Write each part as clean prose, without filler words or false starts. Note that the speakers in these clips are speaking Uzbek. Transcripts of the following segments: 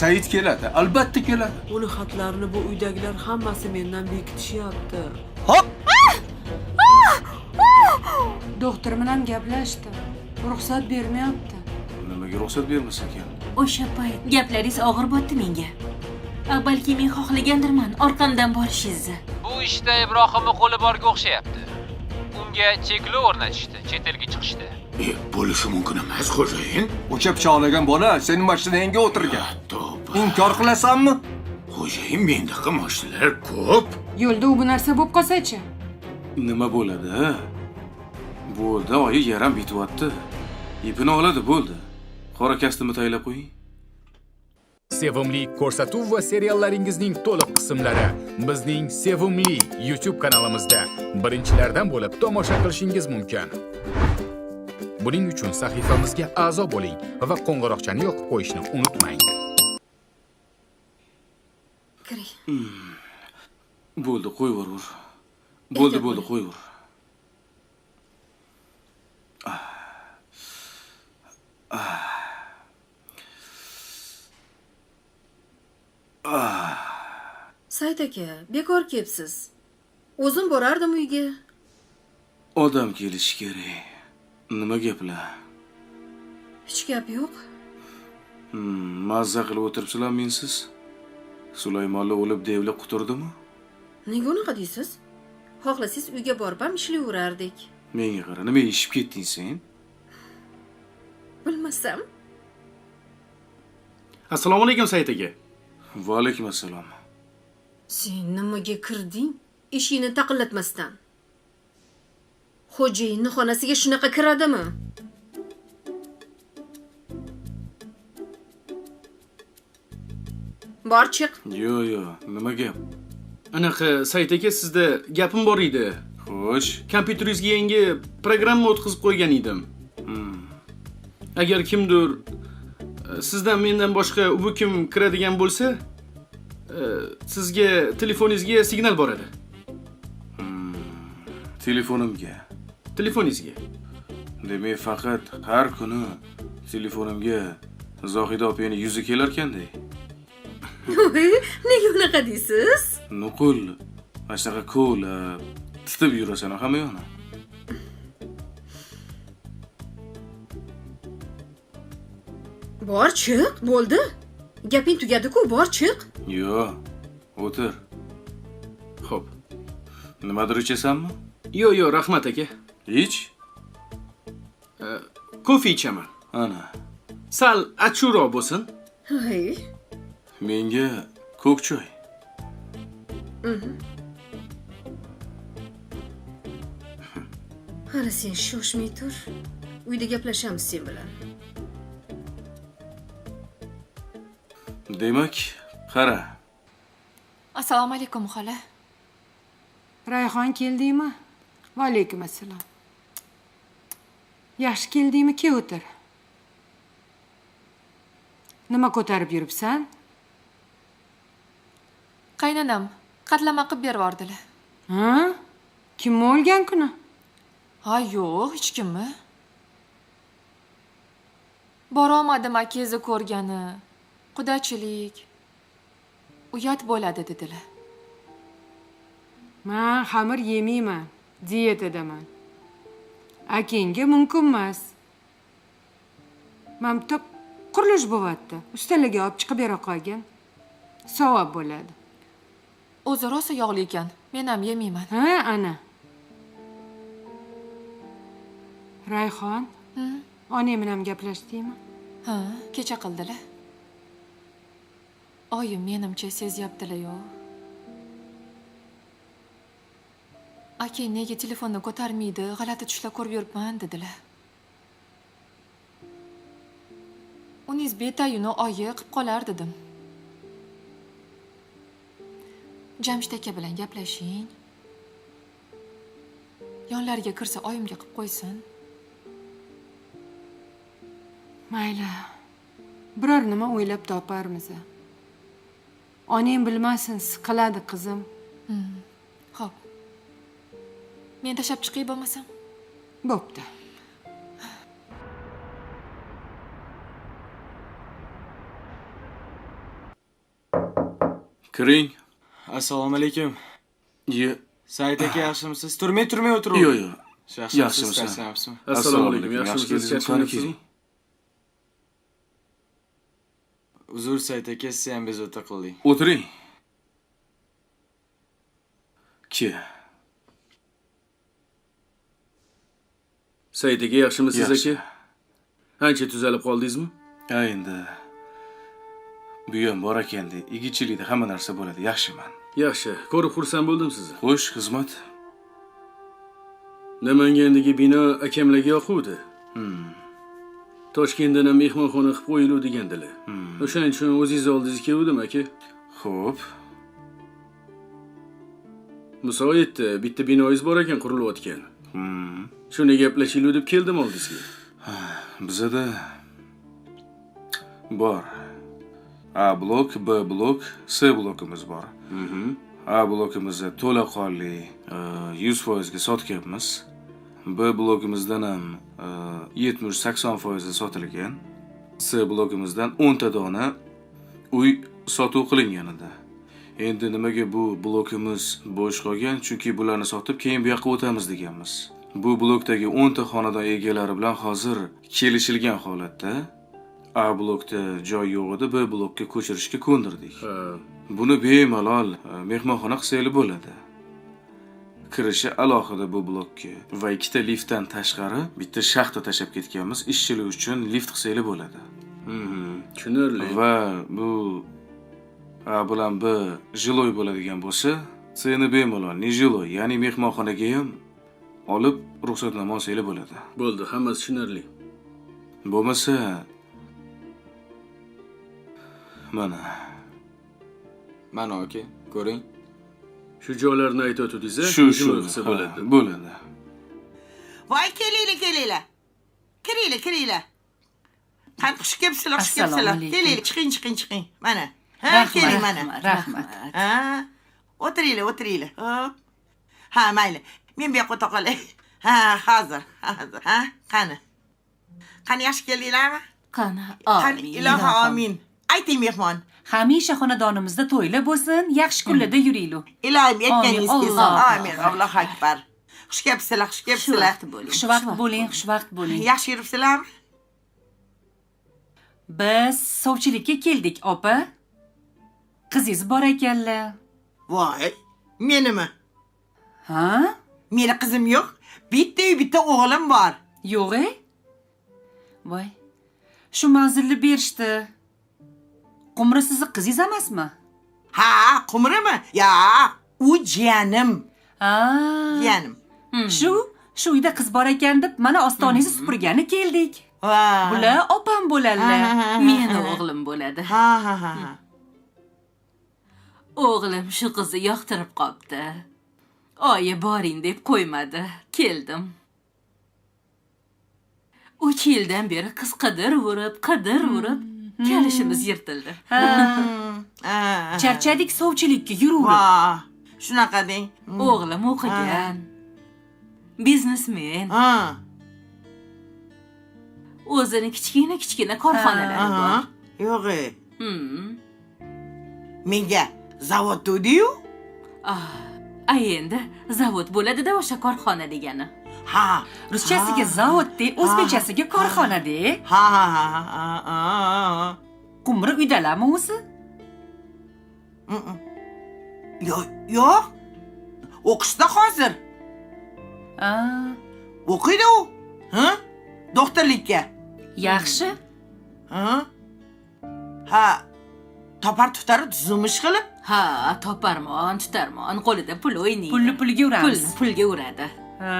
Said keladi, albatta keladi. Uni xatlarini bu uydagilar hammasi mendan bekitishyapti. Hop! Doktor bilan gaplashdim. Ruxsat bermayapti. Nimaga ruxsat bermas ekan? O'sha payt gaplaringiz og'ir botdi menga. Balki men xohlagandirman orqamdan borishingizni. Bu ishda Ibrohimning qo'li borga o'xshayapti. Unga cheklov o'rnatishdi, chet elga chiqishdi. Bo'lishi mumkin emas, xo'jayin. O'sha pichoqlagan bola sening mashinangga o'tirgan. Tavba. Inkor qilasanmi? Xo'jayin, mendaqa mashinalar ko'p. Yo'lda u bu narsa bo'lib qolsa-chi? Nima bo'ladi? Bo'ldi, oyi yaram bityapti. Ipini oladi, bo'ldi. Qora kostyumni tayyorlab qo'ying. Sevimli ko'rsatuv va seriallaringizning to'liq qismlari bizning Sevimli YouTube kanalimizda birinchilardan bo'lib tomosha qilishingiz mumkin. Buning uchun sahifamizga a'zo bo'ling va qo'ng'iroqchani yoqib qo'yishni unutmang. Kiring. Bo'ldi, qo'yvor. Bo'ldi, bo'ldi, qo'yvor. Said aka, bekor kelibsiz. O'zim borardim uyga. Odam kelishi kerak. Nima gaplar? Hech gap yo'q. Mazza qilib o'tiribsizlar mensiz. Sulaymonlar o'lib devlar quturdimi? Nega unaqa deysiz? Xohlasangiz uyga borib ham ishlayverardik. Menga qara, nima ishib ketding sen? Bilmasam. Assalomu alaykum Said aka. Va alaykum assalom. Sen nimaga kirding? Eshikni taqillatmasdan. Xo'jayinni xonasiga shunaqa kiradimi? Bor chiq. Yo'q, yo'q, nima gap? Anaqa Said aka, sizda gapim bor edi. Xo'sh. Kompyuteringizga yangi programma o'tkazib qo'ygan edim. Agar kimdir sizdan mendan boshqa u kim kiradigan bo'lsa, sizga telefoningizga signal boradi. Telefonimga. Telefoningizga. Demak, faqat har kuni telefonimga Zohida opaning yuzi kelarkan-da. Nega unaqa deysiz? Nuqul, mana shunaqa ko'lab, titib yurasan hamma yoqni. Bor chiq, bo'ldi. Gaping tugadi-ku, bor chiq. Yo'q, o'tir. Xo'p. Nimadir ichasanmi? Yo'q, yo'q, rahmat aka. Ich. Kofe ichaman. Ana. Sal achchiqroq bo'lsin. Hay. Menga ko'k choy. Hali sen shoshmay tur. Uyda gaplashamiz sen bilan. Demak, qara. Assalomu alaykum xola. Rayhon keldingmi? Va alaykum assalom. Yaxshi keldingmi? Kel o'tir. Nima ko'tarib yuribsan? Qaynonam qatlama qilib berib yubordilar. Ha? Kim o'lgan kuni? Ha, yo'q, hech kimmi. Borolmadim akangizni ko'rgani. Qudachilik. Uyat bo'ladi dedilar. Men xamir yemayman, diyetadaman. Akangga mumkin emas. Mana bitta qurilish bo'lyapti. Ustalarga olib chiqib bera qolgin. Savob bo'ladi. O'zi rosa yog'li ekan. Men ham yemayman. Ha, ana. Rayhon, onang bilan gaplashdingmi? Ha, kecha qildilar. Oyim menimcha sezyaptilar-yu. Akang nega telefonni ko'tarmaydi, g'alati tushlar ko'rib yuribman dedilar. Uningiz betayuni oyi qilib qolar dedim. Jamshid aka bilan gaplashing. Yonlariga kirsa oyimga qilib qo'ysin. Mayli. Biror nima o'ylab toparmiz. Onang bilmasin, siqiladi qizim. Xo'p. Men tashlab chiqay bo'lmasam? Bo'pti. Kiring. Assalomu alaykum. Ye. Said aka, yaxshimisiz? Turmay turmay o'tirib. Yo'q, yo'q. Yaxshimisiz? Yaxshimisan? Assalomu alaykum. Yaxshimisiz? Charchamayapsizmi? Uzr Said aka, sizni ham bezovta qildik. O'tiring. Ki. Said aka, yaxshimisiz aka? Ancha tuzalib qoldingizmi? Ha, endi buyam bor ekan-da, igichilikda hamma narsa bo'ladi. Yaxshiman. Yaxshi, ko'rib xursand bo'ldim sizni. Xo'sh, xizmat. Namangandagi bino akamlarga yoquvdi. Toshkentdan ham mehmonxona qilib qo'yiluvdi degandilar. O'shaning uchun o'zingiz oldingizga keldim aka. Xo'p. Musoyatda bitta binoyingiz bor ekan qurilayotgan. Shuni gaplashaylik deb keldim oldingizga. Bizada bor. A blok, B blok, C blokimiz bor. A blokimizda to'laqonli 100% ga sotganmiz. B blokimizdan ham 70-80% sotilgan. C blokimizdan 10 ta dona uy sotuv qilingan edi. Endi nimaga bu blokimiz bo'sh qolgan? Chunki bularni sotib keyin bu yoqqa o'tamiz deganmiz. Bu blokdagi 10 ta xonadon egalari bilan hozir kelishilgan holatda A blokda joy yo'q edi, B blokka ko'chirishga ko'ndirdik. Buni bemalol mehmonxona qilsangiz bo'ladi. Kirishi alohida bu blokka va ikkita liftdan tashqari bitta shaxta tashlab ketganmiz. Ishchilik uchun lift qilsangiz bo'ladi. Tushunarli. Va bu A bilan B jiloy bo'ladigan bo'lsa, C ni bemalol ne jiloy, ya'ni mehmonxonaga ham olib ruxsatnoma olsangiz bo'ladi. Bo'ldi, hammasi tushunarli. Bo'lmasa mana. Mana aka, ko'ring. Shu joylarni aytib o'tdingiz-a? Shu qilsa bo'ladi. Bo'ladi. Voy, kelinglar, kelinglar. Kiringlar, kiringlar. Qani xush kelibsizlar, xush kelibsizlar. Kelinglar, chiqing, chiqing, chiqing. Mana. Ha, keling mana. Rahmat. Ha. O'tiringlar, o'tiringlar. Hop. Ha, mayli. Men bu yoqqa o'ta qolay. Ha, hozir, hozir. Ha, qani. Qani yaxshi keldinglarmi? Qani, amin. Ilohi amin. Ayting mehmon. Hamisha xonadonimizda to'ylar bo'lsin, yaxshi kunlarda yuraylik. Ilohim aytganingiz kelsin. Amin. Allohu akbar. Xush kelibsizlar, xush kelibsizlar. Xushvaqt bo'ling, xushvaqt bo'ling. Yaxshi yuribsizlarmi? Biz sovchilikka keldik, opa. Qizingiz bor ekanlar. Voy, menimi? Ha? Meni qizim yo'q. Bitta-yu bitta o'g'lim bor. Yo'q-e? Voy. Shu manzilni berishdi. Qumri sizni qizingiz emasmi? Ha, Qumrimi? Ya, u jiyanim. Ha. Jiyanim. Shu uyda qiz bor ekan deb mana ostoningizni supurgani keldik. Bular opam bo'ladilar. Meni o'g'lim bo'ladi. Ha, ha, ha. O'g'lim shu qizni yoqtirib qopti. Oyi boring deb qo'ymadi. Keldim. 3 yildan beri qiz qidirib, qidirib kelishimiz yirtildi. Charchadik sovchilikka yuraverib. Shunaqa deng. O'g'lim o'qigan. Biznesmen. O'zini kichkina-kichkina korxonalari bor. Yo'q-e. Menga zavod dedi-yu. A endi zavod bo'ladi-da o'sha korxona degani. Ha, ruschasiga zavod de, o'zbekchasiga korxona de. Ha, ha, ha, ha. Qumri uydalarmi o'zi? Yo'q, yo'q. O'qishda hozir. O'qiydi u. Ha? Doktorlikka. Yaxshi. Ha? Ha. Topar tutari tuzilmish qilib. Ha, toparmon, tutarmon, qo'lida pul o'ynaydi. Pulni pulga uramiz. Pulni pulga uradi. Ha.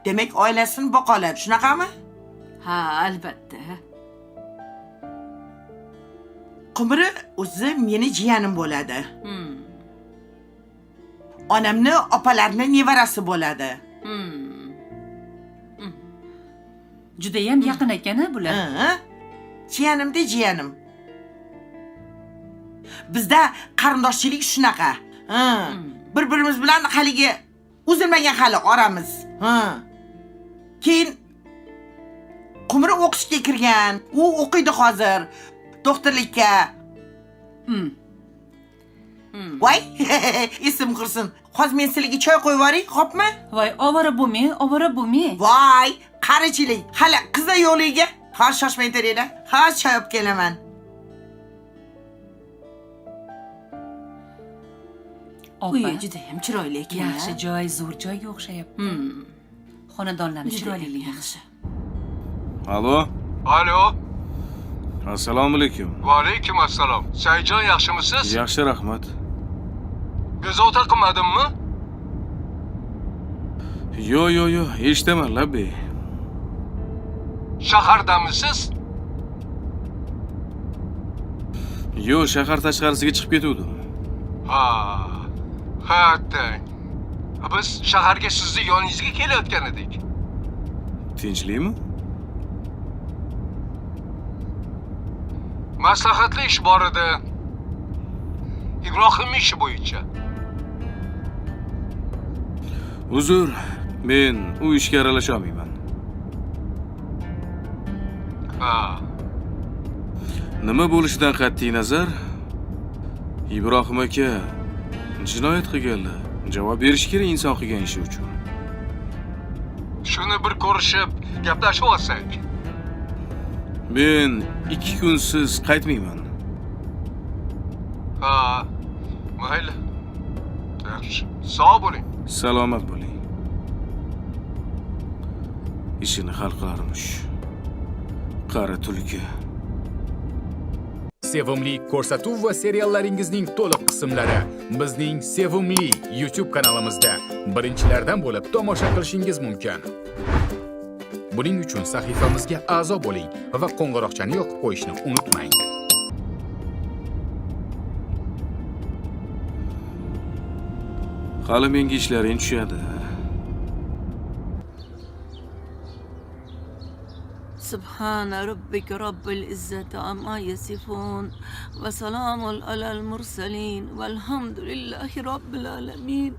Demak, oilasini boqa oladi, shunaqami? Ha, albatta. Qumri o'zi meni jiyanim bo'ladi. Onamni opalarini nevarasi bo'ladi. Judayam yaqin ekan-a bular. Ha. Jiyanimda jiyanim. Bizda qarindoshchilik shunaqa. Ha. Bir-birimiz bilan haligi uzilmagan hali oramiz. Ha. Keyin Qumri o'qishga kirgan. U o'qiydi hozir. Doktorlikka. Voy, esim qursin. Hozir men sizlarga choy qo'yib yuboray, xo'pmi? Voy, ovora bo'lmang, ovora bo'lmang. Voy, qarichilik. Hali qizlar yo'liga. Hozir shoshmay turinglar. Hozir choy olib kelaman. Opa. Uyi juda ham chiroyli ekan. Yaxshi joy, zo'r joyga o'xshayapti. Xonadonlarni Juda ham chiroyliligi. yaxshi. Alo. Alo. Assalomu alaykum. Va alaykum assalom. Saidjon, yaxshimisiz? Yaxshi, rahmat. Bezovta qilmadimmi? Yo, yo, yo, eshitaman, labbay. Shahardamisiz? Yo, shahar tashqarisiga chiqib ketuvdim. Ha. Ha, attang. Biz shaharga sizni yoningizga kelayotgan edik. Tinchlikmi? Maslahatli ish bor edi. Ibrohim ishi bo'yicha. Uzr, men u ishga aralasha olmayman. Ha. Nima bo'lishidan qat'iy nazar, Ibrohim aka jinoyat qilganlar javob berishi kerak inson qilgan ishi uchun. Shuni bir ko'rishib, gaplashib olsak. Men 2 kunsiz qaytmayman. Ha. Mayli. Yaxshi. Sog' bo'ling. Salomat bo'ling. Ishini hal qilarmish. Qara tulki. Sevimli ko'rsatuv va seriallaringizning to'liq qismlari bizning Sevimli YouTube kanalimizda birinchilardan bo'lib tomosha qilishingiz mumkin. Buning uchun sahifamizga a'zo bo'ling va qo'ng'iroqchani yoqib qo'yishni unutmang. Hali menga ishlaring tushadi. سبحان ربك رب العزة عما يصفون وسلام على المرسلين والحمد لله رب العالمين.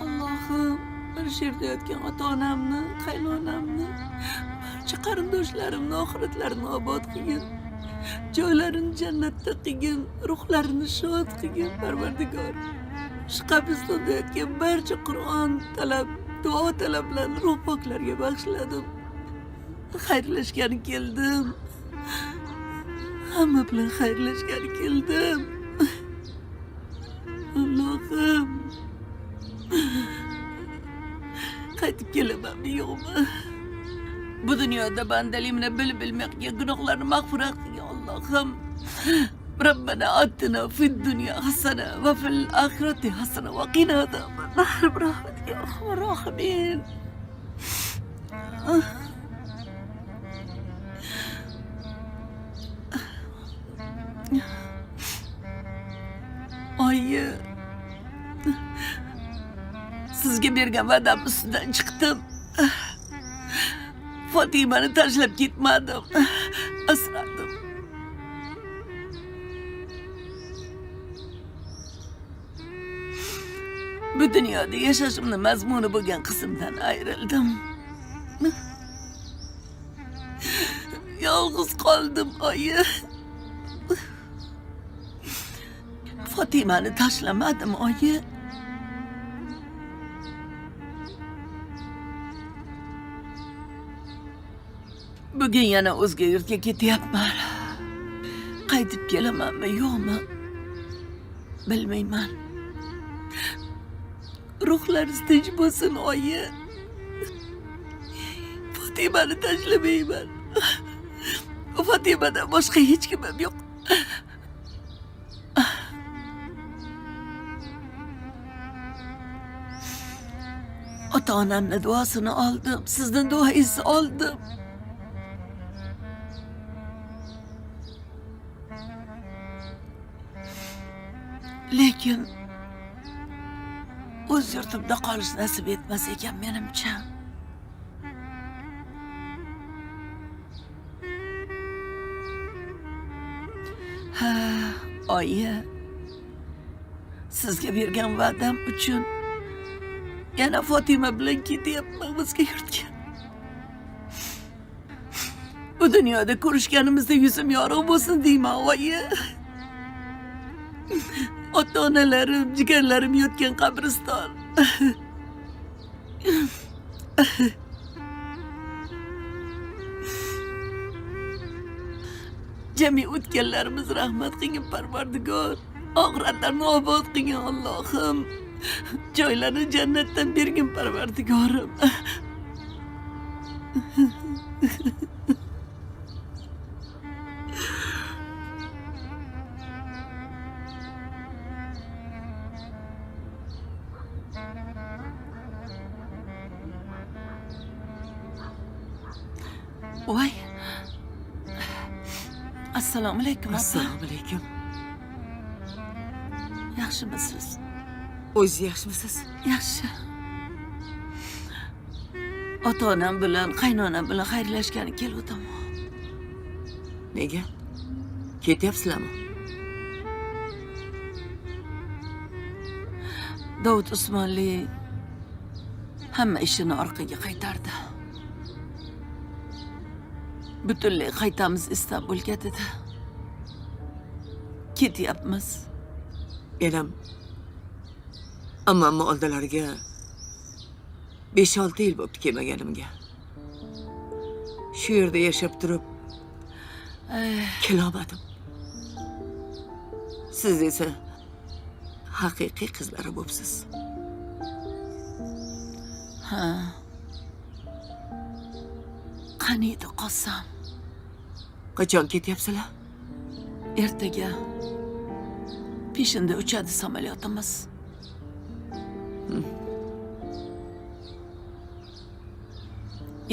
Allohim, bir shu yerda yotgan ota onamni, qaynonamni, barcha qarindoshlarimni oxiratlarini obod qilgin, joylarini jannatda qilgin, ruhlarini shod qilgin, Parvardigor. Shu qabristonda yotgan barcha Qur'on talab, duo talablarni ruh poklarga bag'ishladim. Xayrlashgani keldim. Hamma bilan xayrlashgani keldim. Allohim. Qaytib kelamanmi yo'qmi? Bu dunyoda bandaligimni bilib bilmay qilgan gunohlarni mag'firat qilgin Allohim. ربنا آتنا في الدنيا حسنة وفي الآخرة حسنة وقنا عذاب النار برحمتك يا أرحم الراحمين. Oyi, sizga bergan va'dam ustidan chiqdim. Fatimani tashlab ketmadim, asradim. Bu dunyoda yashashimni mazmuni bo'lgan qizimdan ayrildim. Yolg'iz qoldim, oyi. Fatimani tashlamadim, oyi. Bugun yana o'zga yurtga ketyapman. Qaytib kelamanmi, yo'qmi? Bilmayman. Ruhlaringiz tinch bo'lsin, oyi. Fatimani tashlamayman. Fatimadan boshqa hech kimim yo'q. Ota-onamni duosini oldim, sizni duoingizni oldim. Lekin o'z yurtimda qolish nasib etmas ekan menimcha. Ha, oyi, sizga bergan va'dam uchun yana Fatima bilan ketyapman o'zga yurtga. Bu dunyoda ko'rishganimizda yuzim yorug' bo'lsin deyman, oyi. Ota onalarim, jigarlarim yotgan qabriston. Jami o'tganlarimiz rahmat qilgin Parvardigor. Oxiratlarni obod qilgin Allohim. Joylarni jannatdan bergin Parvardigorim. Voy. Assalomu alaykum opa. Assalomu alaykum. Yaxshimisiz? O'zingiz yaxshimisiz? Yaxshi. Ota-onam bilan, qaynonam bilan xayrlashgani kelgandim. Nega? Ketyapsizlarmi? Dovud Usmonli hamma ishini orqaga qaytardi. Butunlay qaytamiz Istanbulga dedi. Ketyapmiz. Menam ammamni oldilariga 5-6 yil bo'pti kelmaganimga. Shu yerda yashab turib kelolmadim. Siz esa haqiqiy qizlari bo'psiz. Ha. Qaniydi qolsam? Qachon ketyapsizlar? Ertaga. Peshinda uchadi samolyotimiz.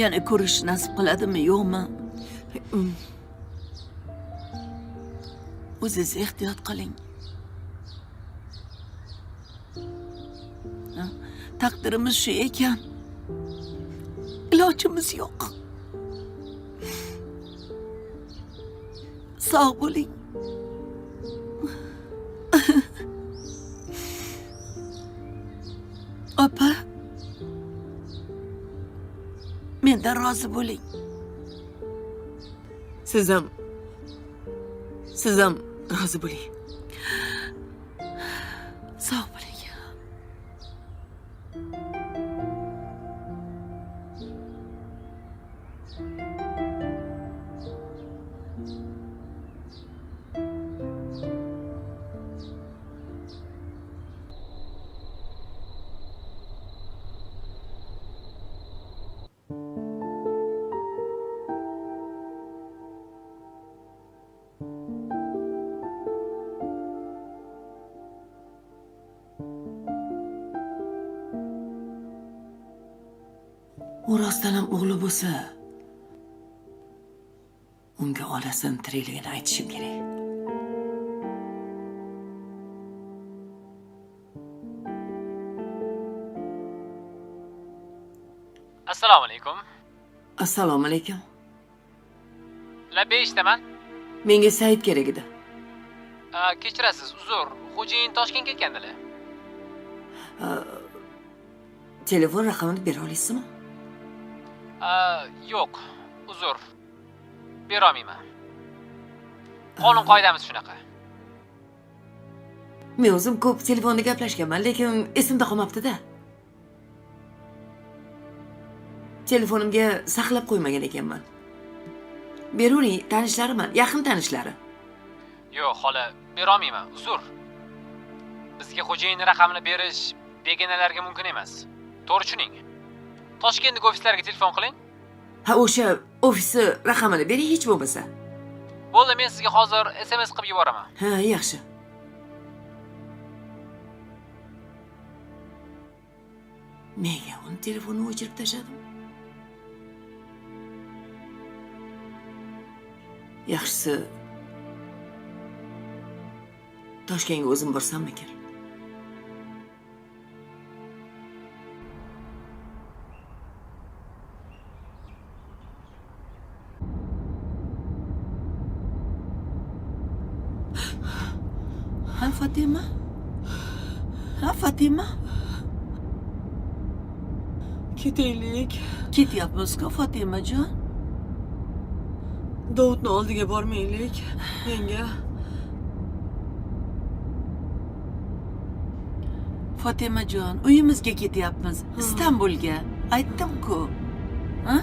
Yana ko'rish nasib qiladimi, yo'qmi? O'zingiz ehtiyot qiling. Taqdirimiz shu ekan. Ilojimiz yo'q. Sog' bo'ling. Opa, mendan rozi bo'ling. Siz ham rozi bo'ling. Sog' bo'ling. U rostdan ham o'g'li bo'lsa, unga onasini tirikligini aytishim kerak. Assalomu alaykum. Assalomu alaykum. Labbay eshitaman. Menga Said kerak edi. Kechirasiz, uzr. Xo'jayin Toshkentga ketgandilar. Telefon raqamini bera olasizmi? Yo'q, uzr. Bera olmayman. Qonun qoidamiz shunaqa. Men o'zim ko'p telefonda gaplashganman, lekin esimda qolmabdi-da. Telefonimga saqlab qo'ymagan ekanman. Beravering, tanishlariman, yaqin tanishlari. Yo'q, xola, bera olmayman, uzr. Bizga xo'jayinning raqamini berish begonalarga mumkin emas. To'g'ri tushuning. Toshkentdagi ofislarga telefon qiling. Ha, o'sha ofisi raqamini bering hech bo'lmasa. Bo'ldi, men sizga hozir SMS qilib yuboraman. Ha, yaxshi. Nega uni telefonini o'chirib tashladim? Yaxshisi Toshkentga o'zim borsammikan? Ha Fatima? Ha Fatima? Ketaylik. Ketyapmiz-ku Fatimajon. Dovudni oldiga bormaylik, yanga. Fotimajon, uyimizga ketyapmiz, Istanbulga. Aytdim-ku. Ha?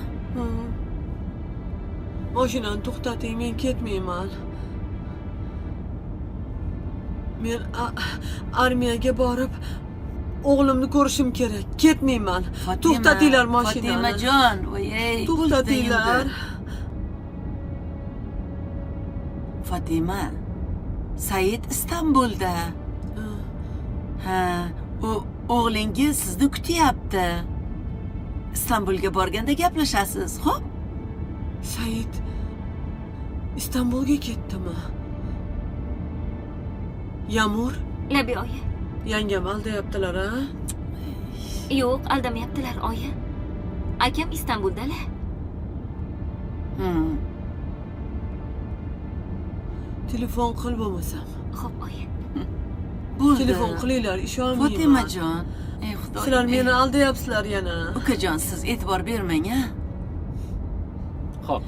Mashinani to'xtating, men ketmayman. Men armiyaga borib o'g'limni ko'rishim kerak. Ketmayman. To'xtatinglar mashinani. Fotimajon, voy-ey, To'xtatinglar. Fatima, Said Istanbulda. Ha, u o'g'lingiz sizni kutyapti. Istanbulga borganda gaplashasiz, xo'p? Said Istanbulga ketdimi? Yamur? Labi oyi. Yangam aldayaptilar, a? Yo'q, aldamayaptilar oyi. Akam Istanbuldalar. Telefon qil bo'lmasam. Xo'p, oyi. Bo'ldi. Telefon qilinglar, ishonmayman. Fotimajon, ey Xudoyim. Sizlar meni aldayapsizlar yana. Ukajon, siz e'tibor bermang, a? Xo'p.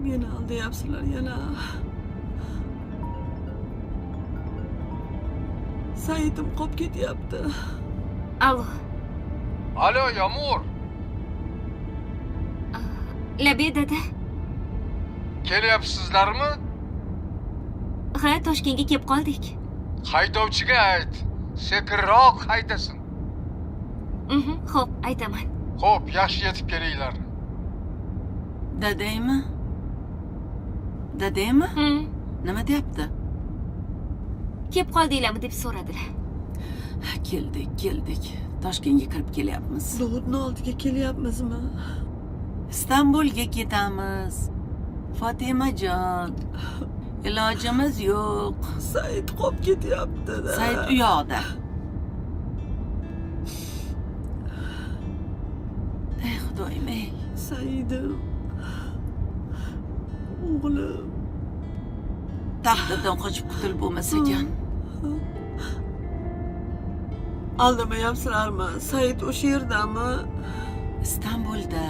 Meni aldayapsizlar yana. Saidim qolib ketyapti. Alo. Alo, Yamur. Labi dada. Kelyapsizlarmi? Ha, Toshkentga kelib qoldik. Haydovchiga ayt, sekinroq haydasin. Xo'p, aytaman. Xo'p, yaxshi yetib kelinglar. Dadaymi? Dadaymi? Nima deyapti? Kelib qoldinglarmi deb so'radilar. Keldik, keldik. Toshkentga kirib kelyapmiz. Dovudni oldiga kelyapmizmi? Istanbulga ketamiz. Fotimajon, ilojimiz yo'q. Said qolib ketyapti-da. Said u yoqda. Ey Xudoyim, ey. Saidim. O'g'lim. Taqdirdan qochib qutulib bo'lmas ekan. Aldamayapsizlarmi? Said o'sha yerdami? Istanbulda.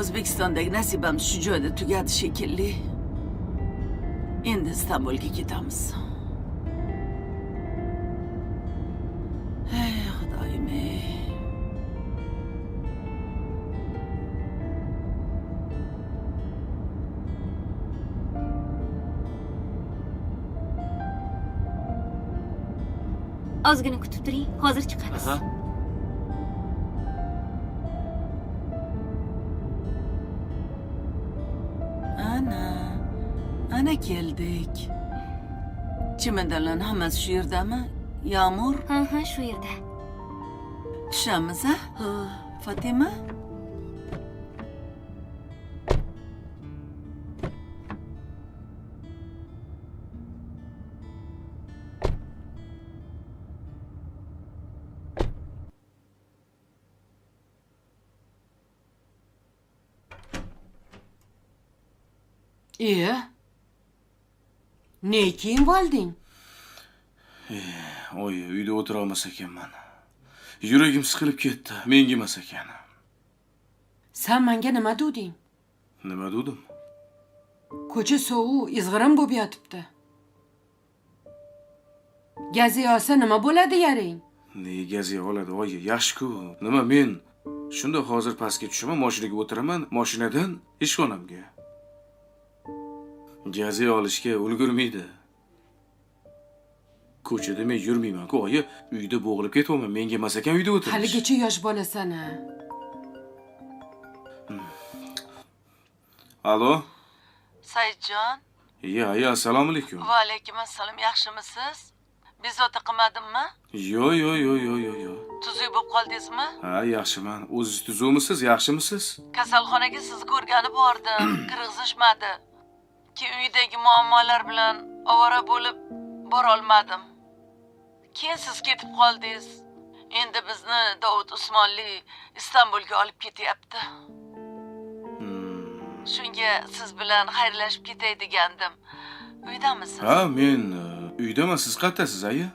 O'zbekistondagi nasibamiz shu joyda tugadi shekilli. Endi Istanbulga ketamiz. Ey Xudoyim, ey. Ozgina kutib turing, hozir chiqamiz. Ana, ana keldik. Chemodanlarning hammasi shu yerdami? Yağmur? Ha, ha, shu yerda. Tushamiz, a? Fatima? Ne kiyim olding? Oy, uyda o'tira olmas ekanman. Yuragim siqilib ketdi. Menga emas ekan. Sen menga nima deding? Nima dedim? Ko'cha sovuq, izg'irin bo'lib yotibdi. Gazi olsa nima bo'ladi yaring? Ne gazi oladi, oy, yaxshi-ku. Nima men shunda hozir pastga tushaman, mashinaga o'tiraman, mashinadan ishxonamga. Gazi olishga ulgurmaydi. Ko'chada men yurmayman-ku, oyi, uyda bo'g'ilib ketyapman. Menga emas ekan uyda o'tirish. Haligacha yosh bolasan a. Alo? Saidjon? Ya, ya, assalomu alaykum. Va alaykum assalom, yaxshimisiz? Bezovta qilmadimmi? Yo, yo, yo, yo, yo, yo. Tuzuk bo'lib qoldingizmi? Ha, yaxshiman. O'zingiz tuzukmisiz, yaxshimisiz? Kasalxonaga sizni ko'rgani bordim, kirgizishmadi. Keyin uydagi muammolar bilan ovora bo'lib bora olmadim. Keyin siz ketib qoldingiz. Endi bizni Dovud Usmonli Istanbulga olib ketyapti. Shunga siz bilan xayrlashib ketay degandim. Uydamisiz? Ha, men uydaman. Siz qayerdasiz, aya?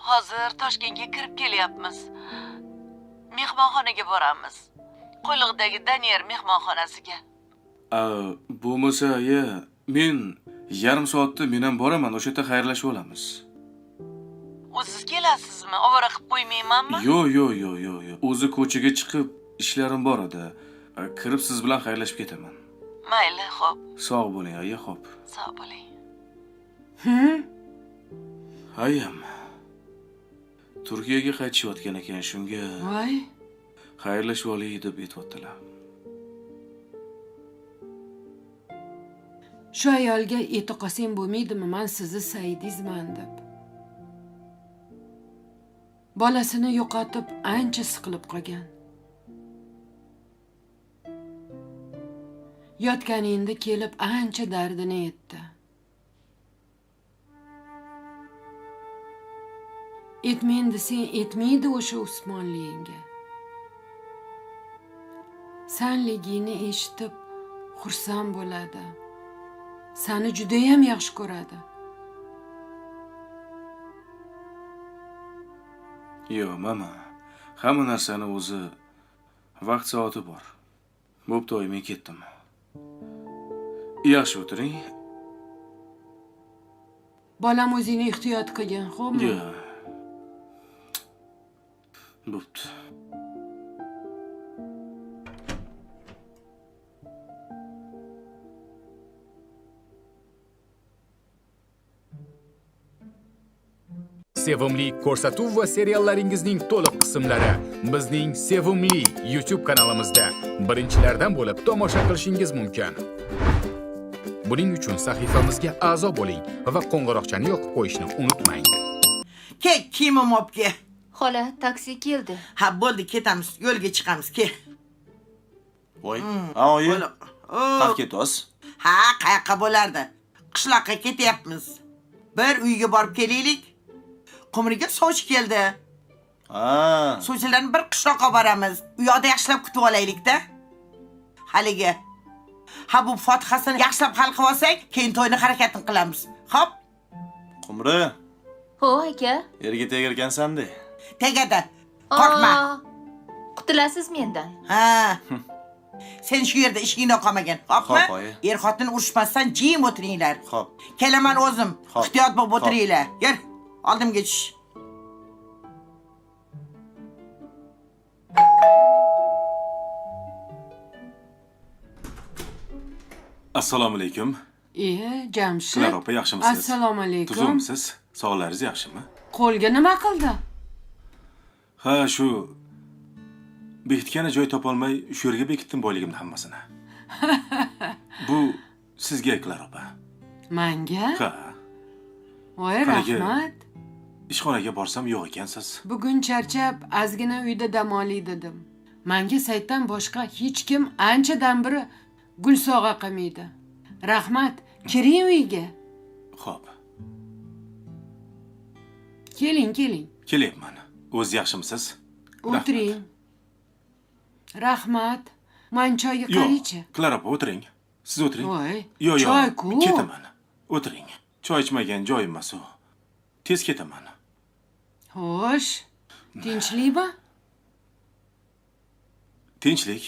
Hozir Toshkentga kirib kelyapmiz. Mehmonxonaga boramiz. Qo'yliqdagi Danier mehmonxonasiga. Bo'lmasa, aya, men Yarim soatda men ham boraman, o'sha yerda xayrlashib olamiz. O'ziz kelasizmi? Ovora qilib qo'ymaymanmi? Yo'q, yo'q, yo'q, yo'q, yo'q. O'zi ko'chaga chiqib ishlarim bor edi. Kirib siz bilan xayrlashib ketaman. Mayli, xo'p. Sog' bo'ling, aya, xo'p. Sog' bo'ling. Ayam Turkiyaga qaytishayotgan ekan, shunga Voy, xayrlashib olay deb aytyaptilar. Shu ayolga ayta qolsang bo'lmaydimi, men sizni Saidingizman deb. Bolasini yo'qotib ancha siqilib qolgan. Yotganingda kelib ancha dardini aytdi. Etmayin desang etmaydi o'sha Usmonligingga. Sanligingni eshitib xursand bo'ladi. Seni judayam yaxshi ko'radi. Yo'q, mama. Hamma narsani o'zi vaqt soati bor. Bo'pti, oy, men ketdim. Yaxshi o'tiring. Bolam o'zingni ehtiyot qilgin, xo'pmi? Yo'q. Bo'pti. Sevimli ko'rsatuv va seriallaringizning to'liq qismlari bizning Sevimli YouTube kanalimizda birinchilardan bo'lib tomosha qilishingiz mumkin. Buning uchun sahifamizga a'zo bo'ling va qo'ng'iroqchani yoqib qo'yishni unutmang. Ke, kiyimim olib ke. Xola, taksi keldi. Ha, bo'ldi, ketamiz, yo'lga chiqamiz, ke. Voy, ha, oyi. Qayerga ketyapsiz? Ha, qayoqqa bo'lardi? Qishloqqa ketyapmiz. Bir uyga borib kelaylik. Qumriga sovchi keldi. Ha. Sovchilarni bir qishloqqa boramiz. U yoqda yaxshilab kutib olaylik-da. Haligi. Ha, bu fotihasini yaxshilab hal qilib olsak, keyin to'yni harakatini qilamiz. Xo'p? Qumri. Ho, aka. Erga tegarkansan-da. Tegadi. Qo'rqma. Qutulasiz mendan. Ha. Sen shu yerda ishingdan qolmagin. Xo'pmi? Xo'p, oyi. Er-xotin urushmasdan jim o'tiringlar. Xo'p. Kelaman o'zim. Ehtiyot bo'lib o'tiringlar. Yur, oldimga tush. Assalomu alaykum. Jamshid. Klara opa, yaxshimisiz? Assalomu alaykum. Tuzukmisiz? Sog'ligingiz yaxshimi? Qo'lga nima qildi? Ha, shu bekitgani joy topolmay shu yerga bekitdim boyligimni hammasini. Bu sizga, Klara opa. Menga? Ha. Voy, rahmat. Ishxonaga borsam yo'q ekansiz. Bugun charchab, ozgina uyda dam olay dedim. Menga Saiddan boshqa hech kim anchadan beri gul sovg'a qilmaydi. Rahmat, kiring uyga. Xo'p. Keling, keling. Kelyapman. O'zi yaxshimisiz? O'tiring. Rahmat. Man choyga qaraychi. Klara opa, o'tiring. Siz o'tiring. Voy, Yo'q, yo'q. choy-ku. Ketaman. O'tiring. Choy ichmagan joyim emas u. Tez ketaman. Xo'sh. Tinchlikmi? Tinchlik.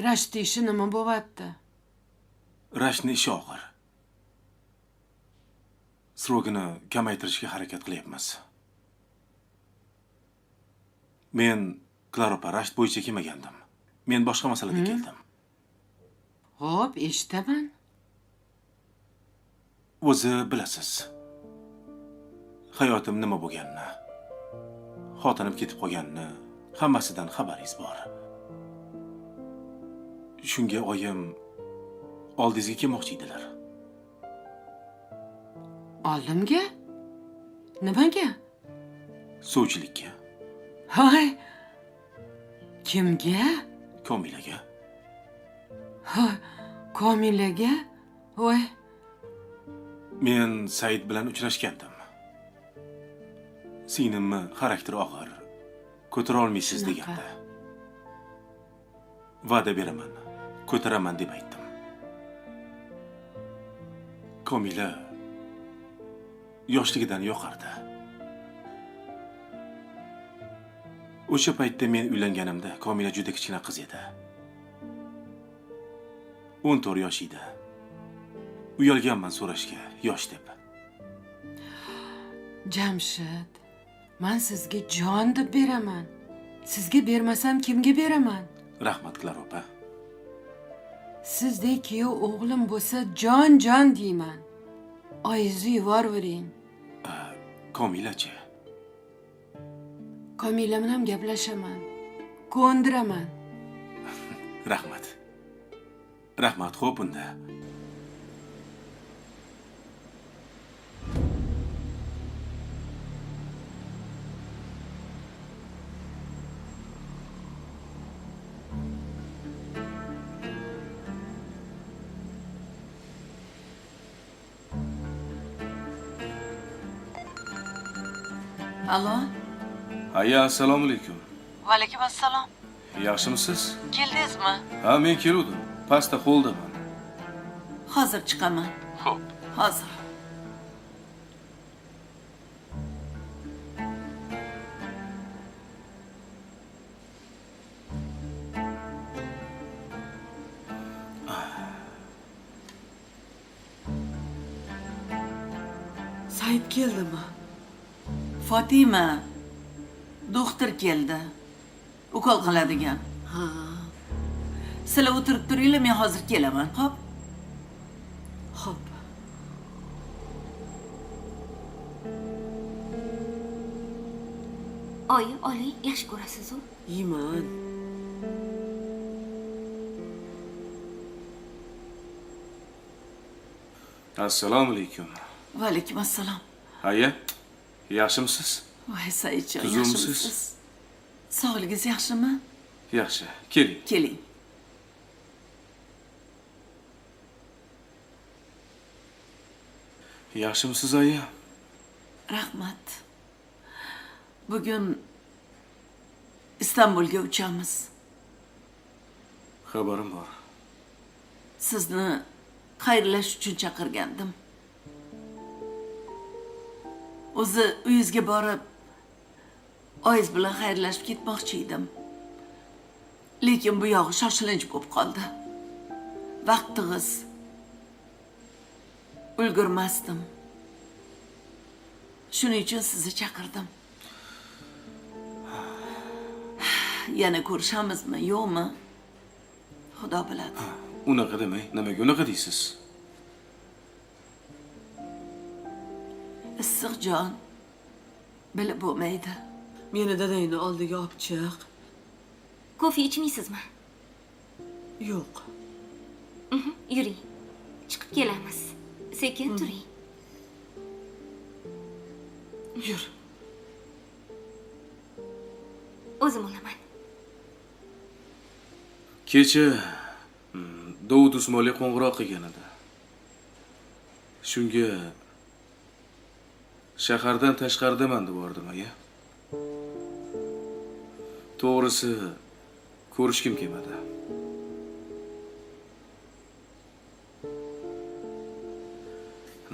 Rashid ishi nima bo'lyapti? Rashidning ishi og'ir. Srogini kamaytirishga harakat qilyapmiz. Men Klara opa, Rashid bo'yicha kelmagandim. Men boshqa masalada keldim. Xo'p, eshitaman. O'zi bilasiz. Hayotim nima bo'lganini, xotinim ketib qolganini, hammasidan xabaringiz bor. Shunga oyim oldingizga kelmoqchi edilar. Oldimga? Nimaga? Sovchilikka. Hoy. Kimga? Komilaga. Ha, Komilaga? Voy. Men Said bilan uchrashgandim. Singlimni xarakteri og'ir, ko'tara olmaysiz deganda. Va'da beraman, ko'taraman deb aytdim. Komila yoshligidan yoqardi. O'sha paytda men uylanganimda Komila juda kichkina qiz edi. 14 yosh edi. Uyalganman so'rashga, yosh deb. Jamshid, men sizga jon deb beraman. Sizga bermasam kimga beraman? Rahmat, Klara opa. Sizdek kuyov o'g'lim bo'lsa, jon jon deyman. Oyingizni yuborvering. Komilachi? Komila bilan gaplashaman. Ko'ndiraman. Rahmat. Rahmat, xo'p unda. Alo. Aya, assalomu alaykum. Va alaykum assalom. Yaxshimisiz? Keldingizmi? Ha, men keluvdim. Pastda qo'ldaman. Hozir chiqaman. Xo'p. Hozir. Said keldimi? Fatima, doktor keldi. Ukol qiladigan. Ha. Sizlar o'tirib turinglar, men hozir kelaman, xo'p? Xo'p. Oyi, oling, yaxshi ko'rasiz-u. Yeyman. Assalomu alaykum. Va alaykum assalom. Aya, yaxshimisiz? Voy Saidjon, Tuzukmisiz? yaxshimisiz? Sog'ligingiz yaxshimi? Yaxshi, keling. Keling. Yaxshimisiz, aya? Rahmat. Bugun Istanbulga uchamiz. Xabarim bor. Sizni xayrlash uchun chaqirgandim. O'zi uyingizga borib oyingiz bilan xayrlashib ketmoqchi edim. Lekin bu yog'i shoshilinch bo'lib qoldi. Vaqt tig'iz. Ulgurmasdim. Shuning uchun sizni chaqirdim. Yana ko'rishamizmi, yo'qmi? Xudo biladi. Unaqa demang, nimaga unaqa deysiz? Issiq jon bilib bo'lmaydi. Meni dadangni oldiga olib chiq. Kofe ichmaysizmi? Yo'q. Yuring. Chiqib kelamiz. Sekin turing. Yur. O'zim olaman. Kecha Dovud Usmonli qo'ng'iroq qilgan edi. Shunga shahardan tashqaridaman deb bordim, aya. To'g'risi ko'rishkim kelmadi.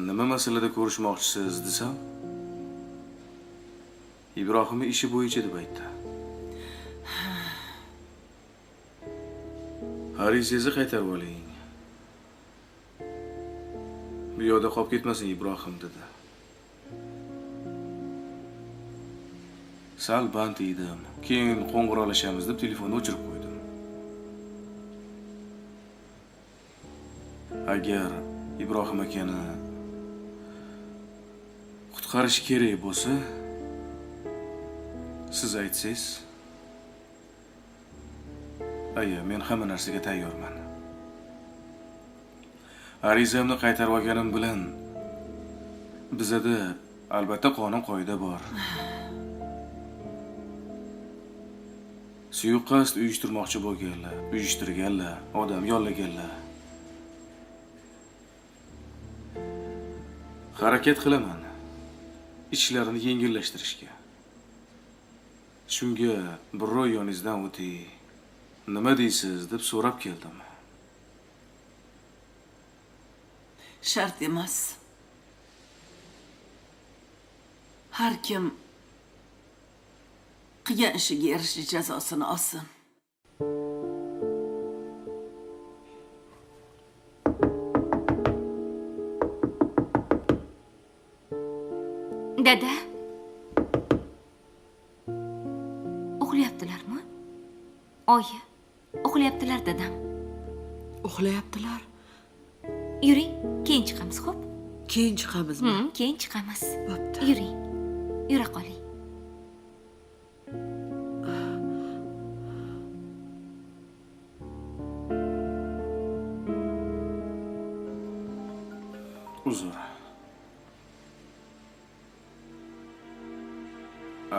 Nima masalada ko'rishmoqchisiz desam, Ibrohimning ishi bo'yicha deb aytdi. Arizangizni qaytarib oling. Bu yoqda qolib ketmasin Ibrohim dedi. Sal band edim. Keyin qo'ng'iroqlashamiz deb telefonni o'chirib qo'ydim. Agar Ibrohim akani qutqarish kerak bo'lsa, siz aytsangiz, aya, men hamma narsaga tayyorman. Arizamni qaytarib olganim bilan bizada albatta qonun qoida bor. Suiqasd uyushtirmoqchi bo'lganlar, uyushtirganlar, odam yollaganlar. Harakat qilaman ishlarini yengillashtirishga. Shunga biror yoningizdan o'tay, nima deysiz deb so'rab keldim. Shart emas. Har kim qilgan ishiga yarasha jazosini olsin. Dada. Uxlayaptilarmi? Oyi, uxlayaptilar dadam. Uxlayaptilar. Yuring, keyin chiqamiz, xo'p? Keyin chiqamizmi? Keyin chiqamiz. Bo'pti. Yuring. Yura qoling. Uzr.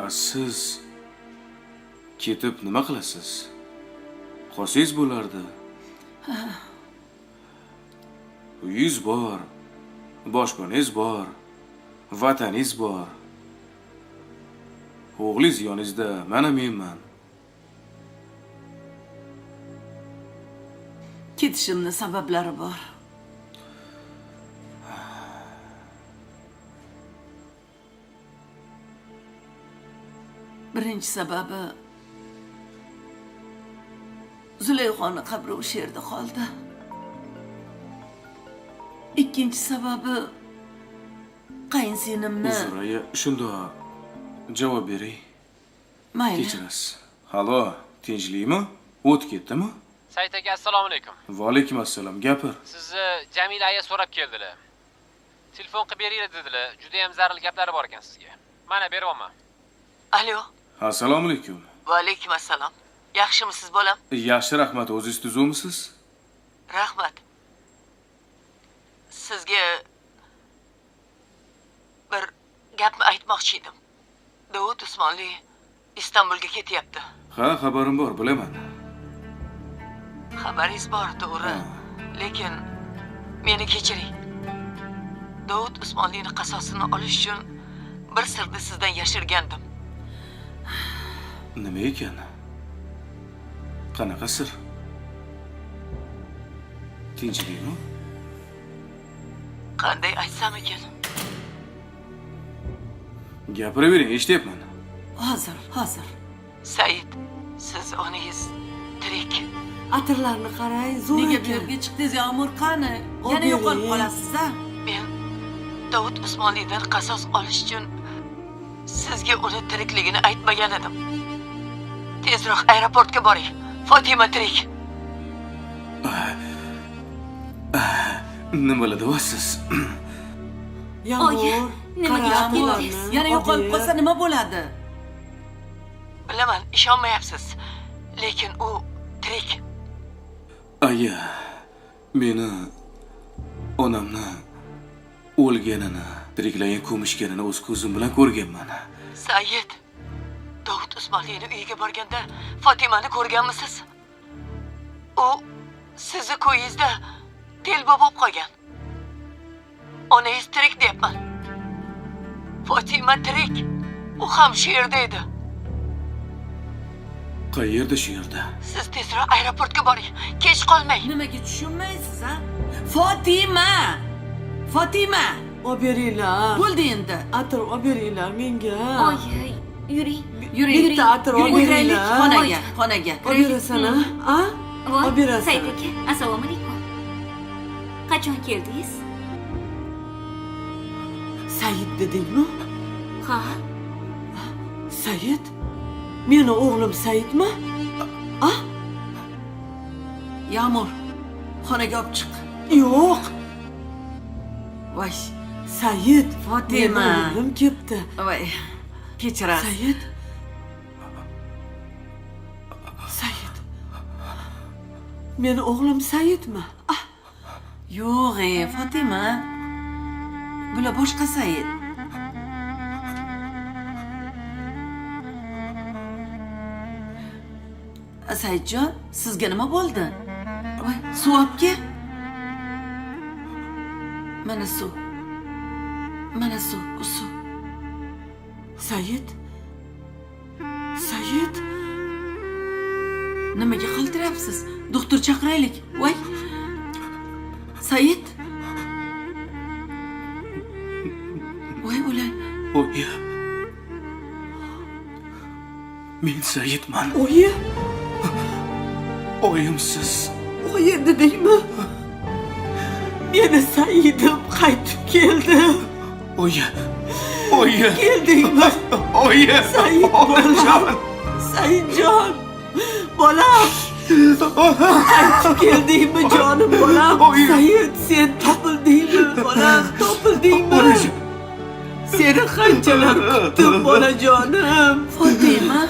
Siz ketib nima qilasiz? Qolsangiz bo'lardi. Uyingiz bor, boshpanangiz bor, vataningiz bor. O'g'lingiz yoningizda, mana menman. Ketishimni sabablari bor. Birinchi sababi Zulayxoni qabri o'sha yerda qoldi. Ikkinchi sababi qayinsinimni. Uzr, aya, shunda javob bering. Mayli. Kechirasiz. Halo, tinchlikmi? O't ketdimi? Said aka, assalomu alaykum. Va alaykum assalom, gapir. Sizni Jamila aya so'rab keldilar. Telefon qilib beringlar dedilar. Juda ham zarur gaplari bor ekan sizga. Mana beryapman. Alo. Assalomu alaykum. Va alaykum assalom. Yaxshimisiz bolam? Yaxshi, rahmat. O'zingiz tuzukmisiz? Rahmat. Sizga bir gapni aytmoqchi edim. Davud Usmonli Istanbulga ketyapti. Ha, xabarim bor, bilaman. Xabaringiz bor, to'g'ri. Lekin meni kechiring. Davud Usmonlining qasosini olish uchun bir sirni sizdan yashirgandim. Nima ekan? Qanaqa sir? Tinchlikmi? Qanday aytsam ekan? Gapiravering, eshityapman. Hozir, hozir. Said, siz onangiz tirik. Atirlarni qarang, zo'r. Nega bu yerga chiqdingiz, Yomur qani? Yana yo'qolib qolasiz-a? Men Davud Usmonlidan qasos olish uchun sizga uni tirikligini aytmagan edim. Tezroq aeroportga boring. Fatima tirik. Nimalar deyapsiz? Yomur, nimaga Yomur, yana yo'qolib qolsa nima bo'ladi? Bilaman, ishonmayapsiz. Lekin u tirik. Aya, meni onamni o'lganini, tiriklayin ko'mishganini o'z ko'zim bilan ko'rganman. Said, Davud Usmonlining uyiga borganda Fatimani ko'rganmisiz? U sizni ko'yingizda telba bo'lib qolgan. Onangiz tirik deyapman. Fatima tirik. U ham shu yerda edi. Qayerda shu yerda? Siz tezroq aeroportga boring. Kech qolmang. Nimaga tushunmaysiz, ha? Fatima! Fatima! Olib beringlar. Bo'ldi endi. Atir olib beringlar menga. Oyi, yuring. Yuring. Bitta atir olib beringlar. Xonaga, xonaga. Olib berasan, ha? Olib berasan. Said aka, assalomu alaykum. Qachon keldingiz? Said dedingmi? Ha. Said? Meni o'g'lim Saidmi? A? Yomur, xonaga olib chiq. Yo'q. Voy, Said, Fatima. Meni o'g'lim kelibdi. Voy, kechirasiz. Said. Said. Meni o'g'lim Saidmi? Ah. Yo'q, Fatima. Bular boshqa Said. Saidjon, sizga nima bo'ldi? Voy, suv olib kel. Mana suv. Mana suv, suv. Said? Said? Nimaga qaltirayapsiz? Doktor chaqiraylik. Voy. Said? Voy o'lay. Oyi. Men Saidman. Oyi. Oyimsiz. Oyi dedingmi? Meni Saidim qaytib keldi. Oyi. Oyi. Keldingmi? Oyi. Said bolam. Saidjon. Bolam. Qaytib keldingmi jonim bolam? Said, sen topildingmi bolam? Topildingmi? Seni qanchalar kutdim bolajonim. Fotima.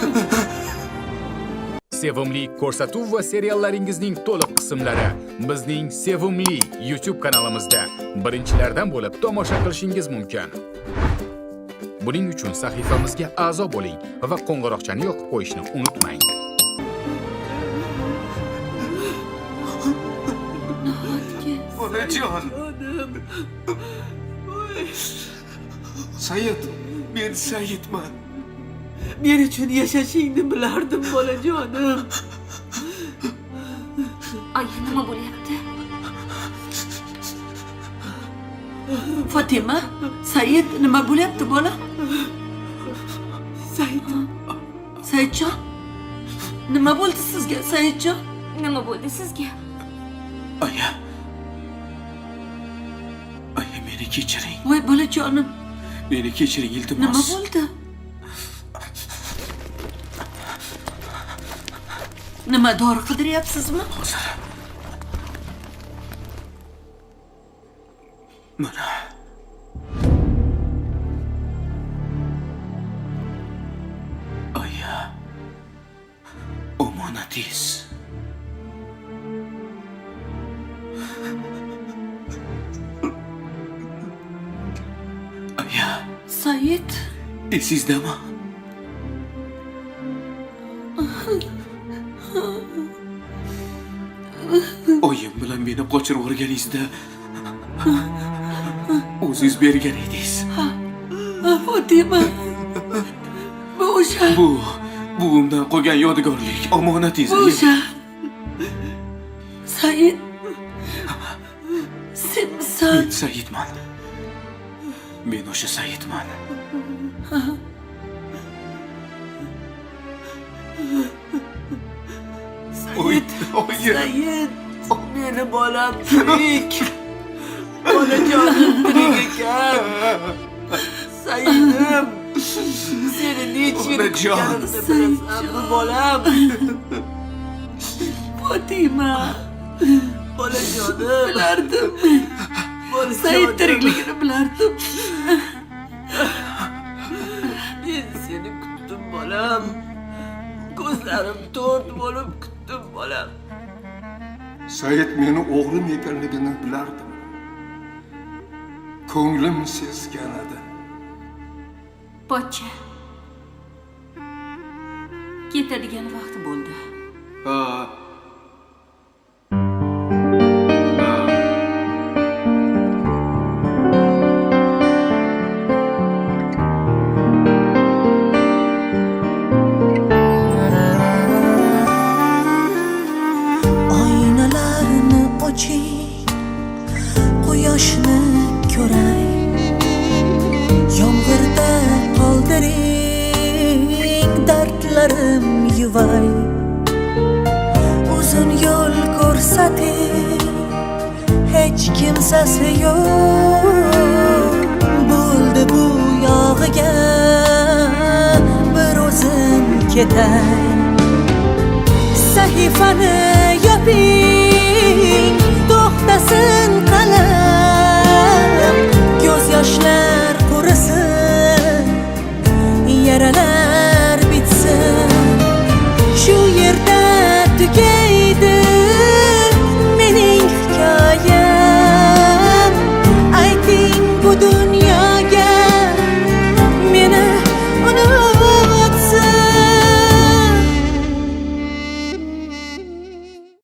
Sevimli ko'rsatuv va seriallaringizning to'liq qismlari bizning Sevimli YouTube kanalimizda birinchilardan bo'lib tomosha qilishingiz mumkin. Buning uchun sahifamizga a'zo bo'ling va qo'ng'iroqchani yoqib qo'yishni unutmang. Onajon. Said, men Saidman. Men uchun yashashingni bilardim bolajonim. Ay, nima bo'lyapti? Fotima, Said, nima bo'lyapti bola? Said. Saidjon. Nima bo'ldi sizga, Saidjon? Nima bo'ldi sizga? Aya. Aya, meni kechiring. Voy bolajonim. Meni kechiring, iltimos. Nima bo'ldi? Nima dori qidiryapsizmi? Hozir. Mana. Aya. Omonatingiz. Aya. Said. Esingizdami? Oyim bilan meni qochirib yuborganingizda o'zingiz bergan edingiz. Fotima. Bu o'sha. Bu buvimdan qolgan yodgorlik, omonatingiz. Bu o'sha. Said. Senmisan? Men Saidman. Men o'sha Saidman. Said, Said, meni bolam tirik. Bolajonim tirik ekan. Saidim, seni necha yil kutganimni bilasanmi bolam? Fotima. Bolajonim. Bilardim. Said tirikligini bilardim. Men seni kutdim bolam. Ko'zlarim to'rt bo'lib kutdim bolam. Said meni o'g'lim ekanligini bilardim. Ko'nglim sezgan edi. Pochcha. Ketadigan vaqt bo'ldi. Ha. Oynalarni oching, quyoshni ko'ray. Yomg'irda qoldiring, dardlarim yuvay. Uzun yo'l ko'rsating, hech kimsasi yo'q. Bo'ldi bu yog'iga, bir o'zim ketay. Sahifani yoping, to'xtasin qalam. Ko'z yoshlar qurisin, yaralar